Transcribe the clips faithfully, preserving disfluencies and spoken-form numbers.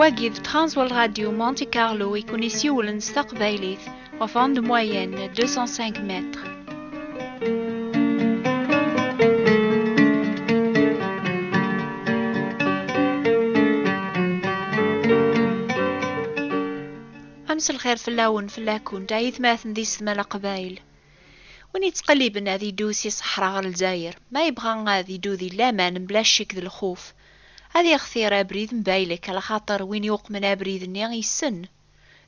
Agi d Transworld Radio Monte Carlo i kun-isiwlen s taqbaylit, ɣef onde moyenne deux cent cinq mètres. Amselxir fell-awen, fell-akent, aytmaten d yessetma Leqbayel. Win yettqelliben ad iddu si ṣṣeḥra ɣer Lezzayer, ma yebɣa ad iddu di laman mebla ccek d lxuf, ad yextir abrid n baylek, alaxaṭer win yuqmen abrid-nni yessen.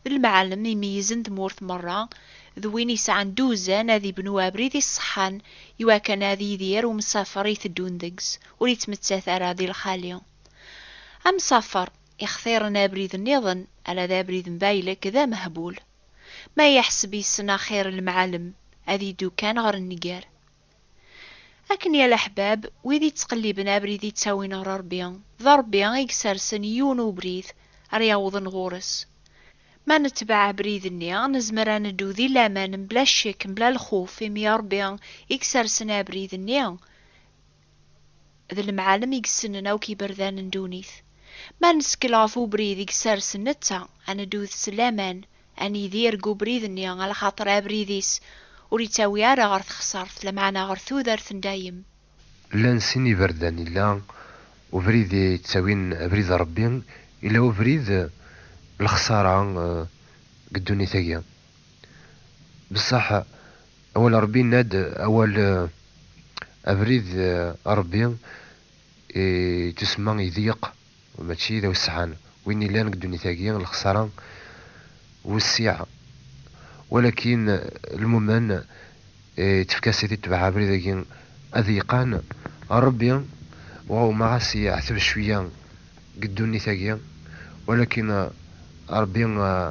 D lemɛellem imeyyzen tmurt merra, d win yesɛan dduzan ad ibnu abrid iṣeḥḥan, iwakken ad yidir umsafer iteddun deg-s, ur yettmettat ara di lxali. Amsafer ixtiren abrid nniḍen, ala d abrid n baylek d amehbul. Ma yeḥseb yessen axir n lemɛellem, ad iddu kan ɣer nnger. Akken ya leḥbab, wid yettqelliben abrid yettawin ɣer Ṛebbi, d Ṛebbi i isersen yiwen ubrid ara yawḍen ɣur-s. Ma netbeɛ abrid-nni, nezmer ad neddu di laman mebla ccek, mebla lxuf, imi Ṛebbi i isersen abrid-nni. D lemɛellem i yessnen akk iberdan n ddunit. Ma neskel ɣef ubrid i yessers netta, ad neddu s laman, ad nidir deg ubrid-nni, alaxaṭer abrid-is ur yettawi ara ɣer texṣart, lameɛna ɣer tudert n dayem. Llan sin iberdan, illa ubrid yettawin abrid n Ṛebbi, illa ubrid n lexṣara, eh, deg ddunit-agi. Beṣṣeḥ, awal Ṛebbi yenna-d, awal, eh, abrid, eh, Ṛebbi, eh, yettusemma iḍyeq, mačči d awesɛan. Win yellan deg ddunit-agi, lexṣara wessiɛ. Walakin, eh, lmumen, eh, yettefka-as i tebɛa abrid-agi ad yeqqan, Ṛebbi, waɣ-, ma ɣas yeɛteb cwiya deg ddunit-agi, walakin, eh, Ṛebbi, eh,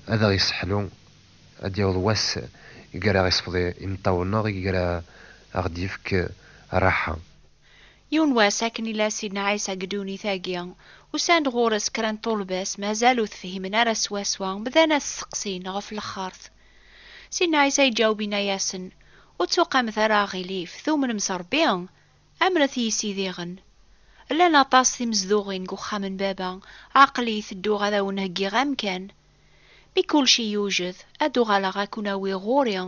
ad aɣ-yesseḥlu, ad d-yaweḍ wass i ara ɣ-isfeḍ imeṭṭawen-nneɣ, i ara ɣ-d-yefk rraḥa. Yiwen wass, akken ila Sidna Ɛisa deg ddunit-agi, usan-d ɣur-s kra n ṭṭulba-s mazal ur t-fhimen ara swaswa, bdan ad t-steqsin ɣef lexxart. Sidna Ɛisa iǧaweb, inna-yasen, ur tuqamet ara aɣilif, tumnem s Ṛebbi? Amret i yis-i diɣen. Llan aṭas timezduɣin deg uxxam n Baba, aql-i tedduɣ ad awen-heggiɣ amkan. Mi kulci yewjed, ad uɣaleɣ ad kun-awiɣ ɣur-i,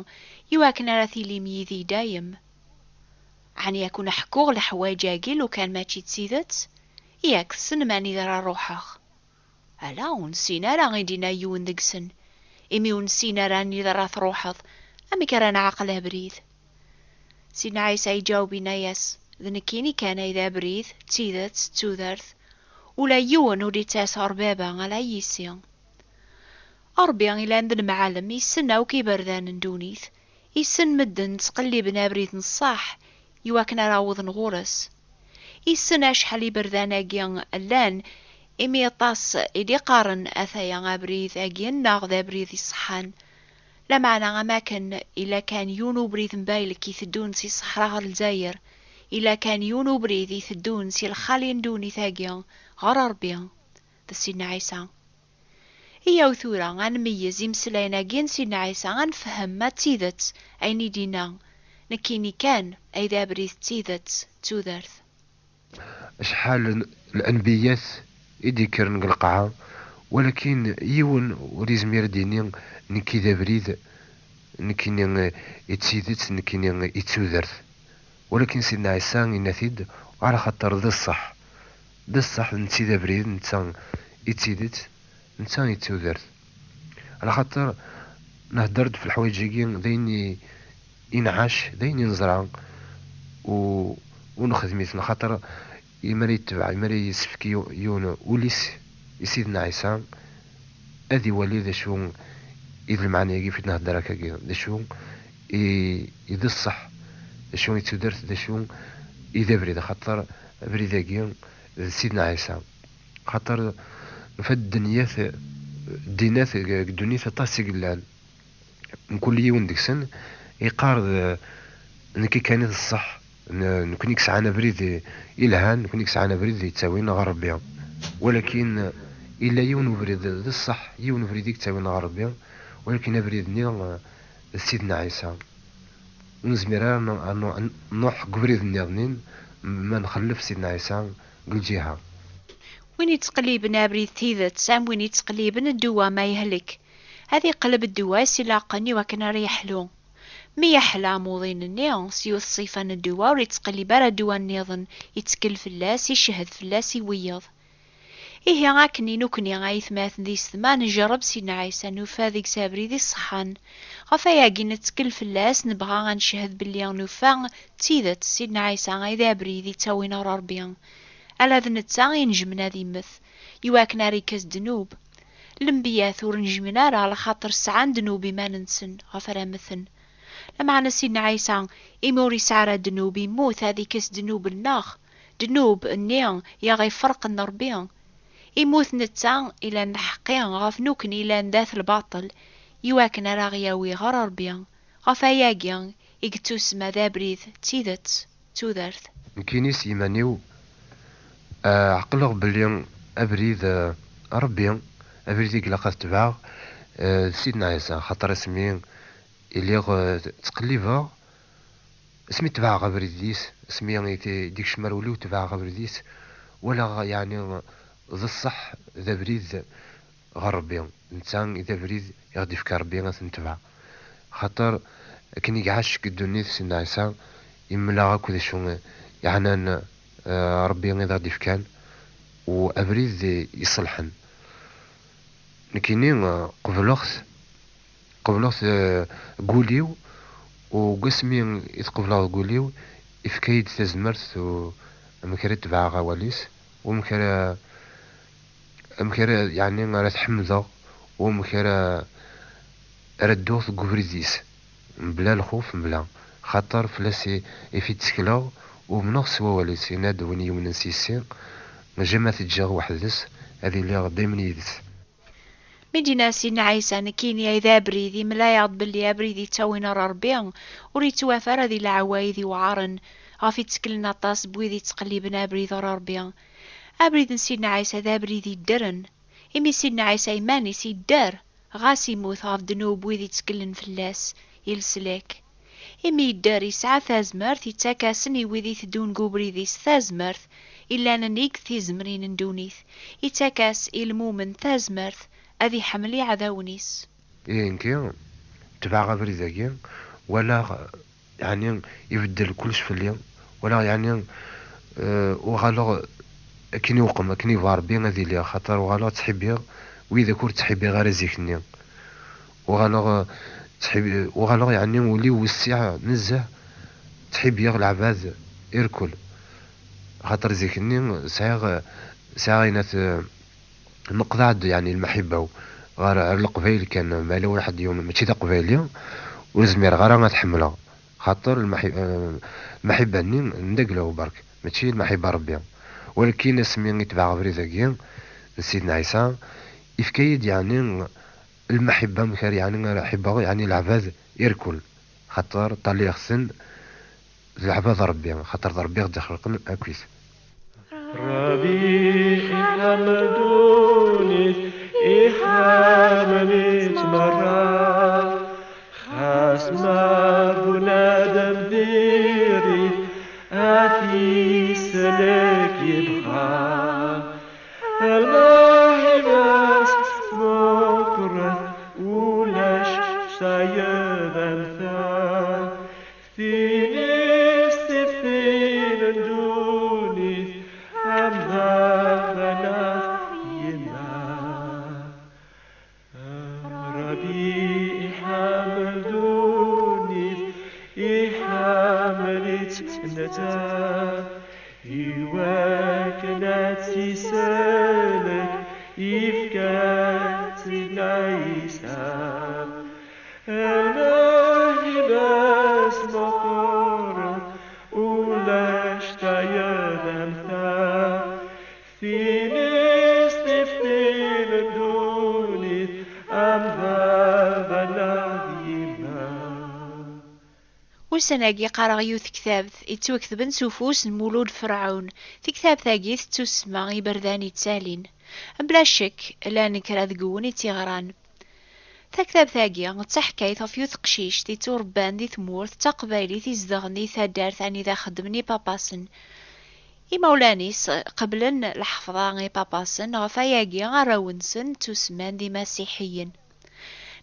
iwakken ara tilim yid-i dayem. Ɛni ad kun-ḥkuɣ leḥwayeǧ-agi lukan mačči d tidet? Yak tessnem anida ara ruḥeɣ. Ala, ur nessin ara, i d-yenna yiwen deg-sen, imi ur nessin ara anida ara truḥeḍ, amek ara nɛaqel abrid? Sidna Ɛisa iǧaweb, inna-yas, d nekkini kan ay d abrid, d tidet, d tudert. Ula yiwen ur d-ittas ɣer Baba ala yis-i. Ṛebbi ilan d lemɛalem, issen akk iberdan n ddunit, issen medden ttqelliben abrid n ṣṣeḥ, iwakken ara awḍen ɣur-s. Issen acḥal iberdan-agi llan, imi aṭas i d-iqqaren, ataya abrid-agi nneɣ d abrid iṣeḥḥan. Lameɛna, am akken ila kan yiwen ubrid n baylek iteddun si ṣṣeḥra ɣer Lezzayer, ila kan yiwen ubrid iteddun si lxali n ddunit-agi ɣer Ṛebbi, d Sidna Ɛisa. Iyaw tura ad nmeyyez imeslayen-agi n Sidna Ɛisa, ad nefhem ma d tidet ayen i d-yenna, nekkini kan ay d abrid d tidet d tudert. Acḥal n lanbiyat i d-yekkren deg lqaɛa, walakin yiwen ur yezmir ad d-yini, nekki d abrid, nekkini i d tidet, nekkini i d tudert. Walakin Sidna Ɛisa yenna-t-id, ala xaṭer d ṣṣeḥ. D ṣṣeḥ, netta i d abrid, netta i d tidet, netta i d tudert. Ala xaṭer nehder-d f leḥwayeǧ-agi, d ayen i, i nɛac, d ayen i neẓra, u, u nexdem-iten, xaṭer imi ara yetbeɛ, imi ara yessefk yu-, yiwen ul-is i Sidna Ɛisa, ad iwali d acu i d lmeɛna-agi f i d-nehder akkagi, d acu i, i d ṣṣeḥ, d acu i d tudert, d acu i d abrid, axaṭer abrid-agi d Sidna Ɛisa. Axaṭer nufa-d ddunit, ddinat deg ddunit aṭas i yellan. Mkul yiwen deg-sen iqqar d, nekki kan i d ṣṣeḥ, n-, nekni i yesɛan abrid i-, ilhan, nekni i yesɛan abrid yettawin ɣer Ṛebbi. Walakin illa yiwen ubrid d ṣṣeḥ, yiwen ubrid i yettawin ɣer Ṛebbi, walakin abrid-nni, eh, d Sidna Ɛisa. Ur nezmir ara n-, n-, n-, nruḥ deg ubrid nniḍnin ma nxellef Sidna Ɛisa deg lǧiha. Win yettqelliben abrid d tidet, am win yettqelliben ddwa ma yehlek. Ad iqelleb ddwa s ilaqen i wakken ara yeḥlu. Mi yeḥla amuḍin-nni s yiwet ṣṣifa n ddwa, ur yettqellib ara ddwa nniḍen, yettkel fell-as, icehhed fell-as i wiyeḍ. Ihi akken i nukni, aytmaten d yessetma, njerreb Sidna Ɛisa, nufa deg-s abrid iṣeḥḥan. Ɣef wayagi nettkel fell-as, nebɣa ad neched belli nufa d tidet Sidna Ɛisa ay d abrid yettawin ɣer Ṛebbi. Ala d netta i nejmen ad immet, iwakken ara ikkes ddnub. Lenbiyat ur nejmen ara, alaxaṭer sɛan ddnub iman-nsen ɣef ara mmten. Lameɛna Sidna Ɛisa, imi ur yesɛi ara ddnub, immut ad ikkes ddnub-nneɣ, ddnub-nni i aɣ-iferqen d Ṛebbi. Immut netta ilan lḥeqqi ɣef nukni ilan dat lbaṭel, iwakken ara ɣ-yawi ɣer Ṛebbi. Ɣef wayagi i yettusemma d abrid d tidet d tudert. Nekkini s yiman-iw, eh, ɛeqleɣ belli abrid, eh, Ṛebbi, abrid i ilaq ad tebɛeɣ, eh, d Sidna Ɛisa, xaṭer asmi i lliɣ, eh, ttqellibeɣ, asmi tebɛeɣ abrid-is, asmi i t-, i d-ikcem ar wul-iw tebɛeɣ abrid-is, walaɣ, yeɛni, d ṣṣeḥ, d abrid ɣer Ṛebbi. Netta i d abrid i ɣ-d-ifka Ṛebbi ad t-netbeɛ. Xaṭer akken i iɛac deg ddunit Sidna Ɛisa, yemmel-aɣ akk d acu yeɛnan, eh, Ṛebbi i d ɣ-d-ifkan, u abrid iṣelḥen. Nekkini, eh, qebleɣ-t, qebleɣ-t, eh, deg wul-iw, u deg wasmi i t-qebleɣ deg wul-iw, ifka-yi-d tazmert u amek ara tebɛeɣ awal-is, u amek ara, amek ara, yeɛni, ara t-ḥemdeɣ, u amek ara, ara dduɣ deg ubrid-is, mebla lxuf, mebla, xaṭer fell-as i, i t-ttekleɣ, umneɣ s wawal-is, yenna-d: "Win yumnen s yessi, maca ma t-ǧǧiɣ weḥd-s, ad iliɣ daymen yid-s." Mi d-yenna Sidna Ɛisa: "Nekkini ay d abrid", imla-yaɣ-d belli abrid yettawin ɣer Ṛebbi ur yettwaf ara di leɛwayed iweɛṛen, ɣef yetteklen aṭas n wid yettqelliben abrid ɣer Ṛebbi. Abrid n Sidna Ɛisa d abrid yeddren, imi Sidna Ɛisa iman-is yedder, ɣas immut ɣef ddnub wid yetteklen fell-as, i leslak. Imi yedder, yesɛa tazmert, yettak-asen i wid iteddun deg ubrid-is tazmert, illan nnig tizemrin n ddunit, yettak-as i lmumen tazmert ad iḥemmel iɛdawen-is. Ihi nekki, tebɛeɣ abrid-agi, walaɣ, yeɛni, ibeddel kullec fell-i, walaɣ, yeɛni, eh, uɣaleɣ akken iweqem, akken yebɣa Rebbi ad iliɣ, xaṭer uɣaleɣ ttḥibbiɣ wid akk ur ttḥibbiɣ ara zik-nni. Uɣaleɣ, eh, ttḥib-, uɣaleɣ, yeɛni, ul-iw wessiɛ nezzeh, ttḥibbiɣ leɛbad irkul. Xaṭer zik-nni sɛiɣ, sɛiɣ ayen at, eh, neqḍeɛ-d, yeɛni, lmaḥibba-w ɣer, ɣer Leqbayel kan, ma yella wala ḥedd yumen mačči d Aqbayli, ur zmireɣ ara ad t-ḥemmleɣ. Xaṭer lmaḥi-, eh, lmaḥibba-nni n dagla-w berk, mačči lmaḥibba n Rebbi. Walakin asmi i tebɛeɣ abrid-agi n Sidna Ɛisa, ifka-yi-d, yeɛni, lmaḥibba, amek ara, yeɛni, ara ḥibbeɣ, yeɛni, leɛbad irkul. Xaṭer ṭṭaliɣ-ten d leɛbad n Rebbi, xaṭer d Rebbi i ɣ-d-ixelqen akkit. Rebbi iḥemmel ddunit, iḥemmel-itt merra. Xas ma d bunadem diri, ad t-isellek yebɣa. Lmaḥibba-s meqqret, ulac tayeḍ am ta. Tin i s-tiftin n ddunit, am baba neɣ yemma. Rebbi iḥemmel ddunit, iḥemmel-itt netta, iwakken ad tt-isellek, yefka-tt i Sidna Ɛisa. Lmaḥibba-s meqqret, ulac tayeḍ am ta. Tin i s-tiftin n ddunit, am baba neɣ d yemma. Ussan-agi qqareɣ yiwet tektabt yettwaketben s ufus n Mulud Ferɛun. Tektabt-agi tettusemma Iberdan yettalin. Mebla ccek, llan kra deg-wen i tt-iɣran. Taktabt-agi d taḥkayt ɣef yiwet teqcict i tturebban di tmurt d taqbaylit izedɣen di taddart anida xeddmen ipapasen. Imawlan-is qeblen lḥefḍa i papa-sen, ɣef wayagi arraw-nsen ttusemman d imasiḥiyen.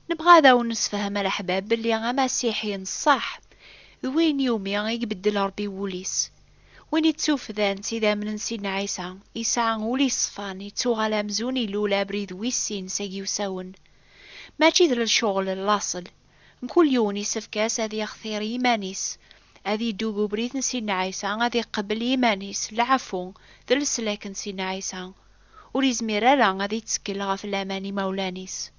Nebɣa ad awen-nessefhem a leḥbab belli amasiḥi n ṣṣeḥ d win iwumi i ibeddel Ṛebbi wul-is. Win ittufdan s idammen n Sidna Ɛisa, yesɛa ul yeṣfan, yettuɣal amzun ilul abrid wis sin seg yiwsawen. Mačči d lecɣel n laṣel. Mkul yiwen isefk-as ad yextir i yiman-is, ad yeddu deg ubrid n Sidna Ɛisa, ad iqebbel i yiman-is leɛfu d leslak n Sidna Ɛisa. Ur izmir ara ad ittkel ɣef laman imawlan-is.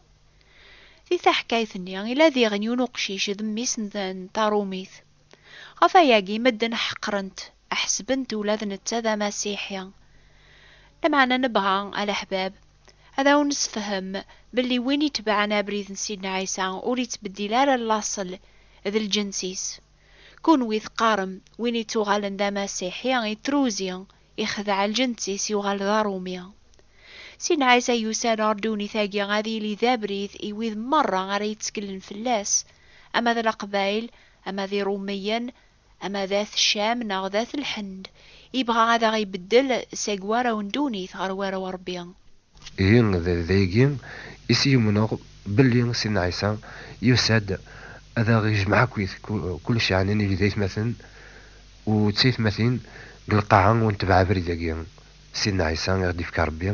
Di taḥkayt-nni, ila diɣen yiwen uqcic d mmi-s n, n taṛumit. Ɣef wayagi, medden ḥeqren-t, ḥesben-t ula d netta d amasiḥi. Lameɛna nebɣa, a leḥbab, ad awen-nessefhem belli win itebɛen abrid n Sidna Ɛisa ur ittbeddil ara laṣel d lǧens-is. Kunwi teqqarem, win ittuɣalen d amasiḥi, ittruzi, ixdeɛ lǧens-is, yuɣal d aṛumi. Sidna Ɛisa yusa-d ɣer ddunit-agi ad yili d abrid i wid merra ara yetteklen fell-as, ama d Leqbayel, ama d Iṛumiyen, ama d At Ccam neɣ d At Lḥend. Ibɣa ad aɣ-ibeddel seg warraw n ddunit ɣer warraw n Ṛebbi. Ihi d, d ayagi i s-yumneɣ belli Sidna Ɛisa yusa-d ad aɣ-ijmeɛ akkit ku-, kullec, yeɛni neg d aytmaten u d taytmatin deg lqaɛa u netbeɛ abrid-agi. Sidna Ɛisa i ɣ-d-ifka Ṛebbi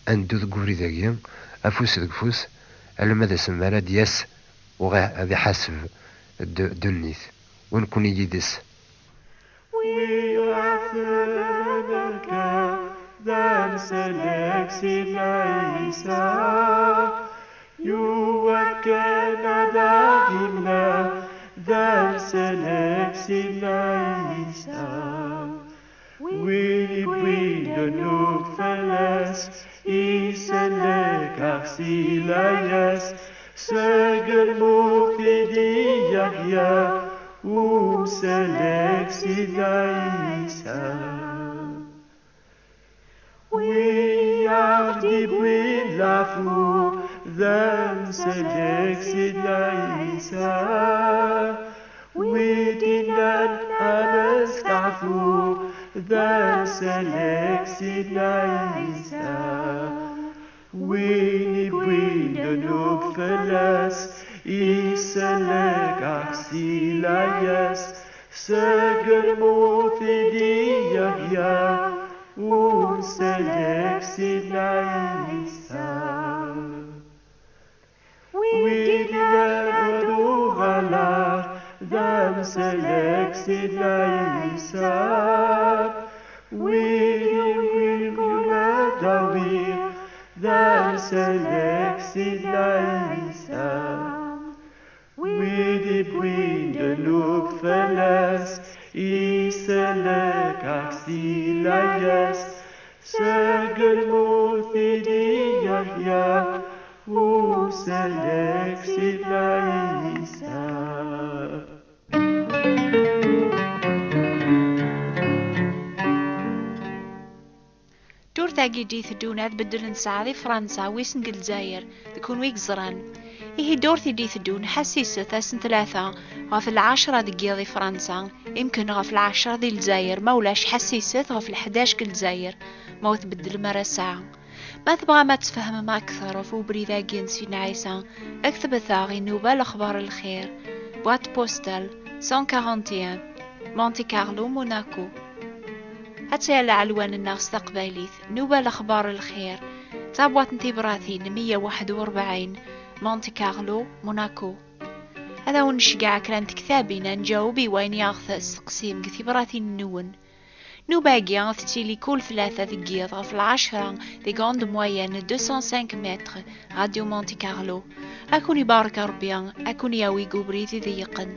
ad neddu deg ubrid-agi, afus deg ufus, alamma d asmi ara d-yas u ɣ-, ad iḥaseb ddu-, ddunit, u nekkni yid-s. Wi iɛetben akka d amsellek Sidna Ɛisa, yuwa kan ad aɣ-imneɛ d amsellek Sidna Ɛisa. Win iwwin ddnub fell-as, isellek-aɣ si layas, seg lmut i d-yeḥya, umsellek Sidna Ɛisa. Wi aɣ-d-iwwin leɛfu, d amsellek Sidna Ɛisa. Wi d-innan amestaɛfu, d amsellek Sidna Ɛisa. Win iwwin ddnub fell-as, isellek-aɣ si layas, seg lmut i d-yeḥya, umsellek Sidna Ɛisa. Wi d-innan ad uɣaleɣ d amsellek Sidna Ɛisa, wi d-iwwin kul ad awiɣ d amsellek Sidna Ɛisa. Wi d-iwwin ddnub fell-as, isellek-aɣ si layas, seg lmut i d-yeḥya, umsellek Sidna Ɛisa. Ddurt-agi d-iteddun ad beddlen ssaɛa di Fransa, wissen deg Lezzayer, d kunwi i yeẓran. Ihi ddurt i d-iteddun, ḥassiset ass n tlata ɣef lɛecṛa deg yiḍ di Fransa, imken ɣef lɛecṛa di Lezzayer, ma ulac ḥassiset ɣef lḥdac deg Lezzayer, ma ur tbeddlem ara ssaɛa. Ma tebɣam ad tfehmem akteṛ ɣef ubrid-agi n Sidna Ɛisa, aktbet-aɣ i nnuba lexbar lxir, boîte postale cent quarante et un, Monte Carlo, Monaco. Ad tayal lɛelwan-nneɣ s taqbaylit, nnuba lexbar lxir, tabwaṭ n tibratin meyya u waḥed u rebɛin, Monte Carlo, Monaco. Ad awen-nceggeɛ kra n tektabin, ad nǧaweb i wayen i aɣ-testeqsim deg tibratin-nwen. Nnuba-agi tettili kul tlata deg yiḍ ɣef lɛecṛa deg onde moyenne deux cent cinq mètres, Radio Monte Carlo. Ad ken-ibarek Ṛebbi, ad ken-yawi deg ubrid iḍeyqen.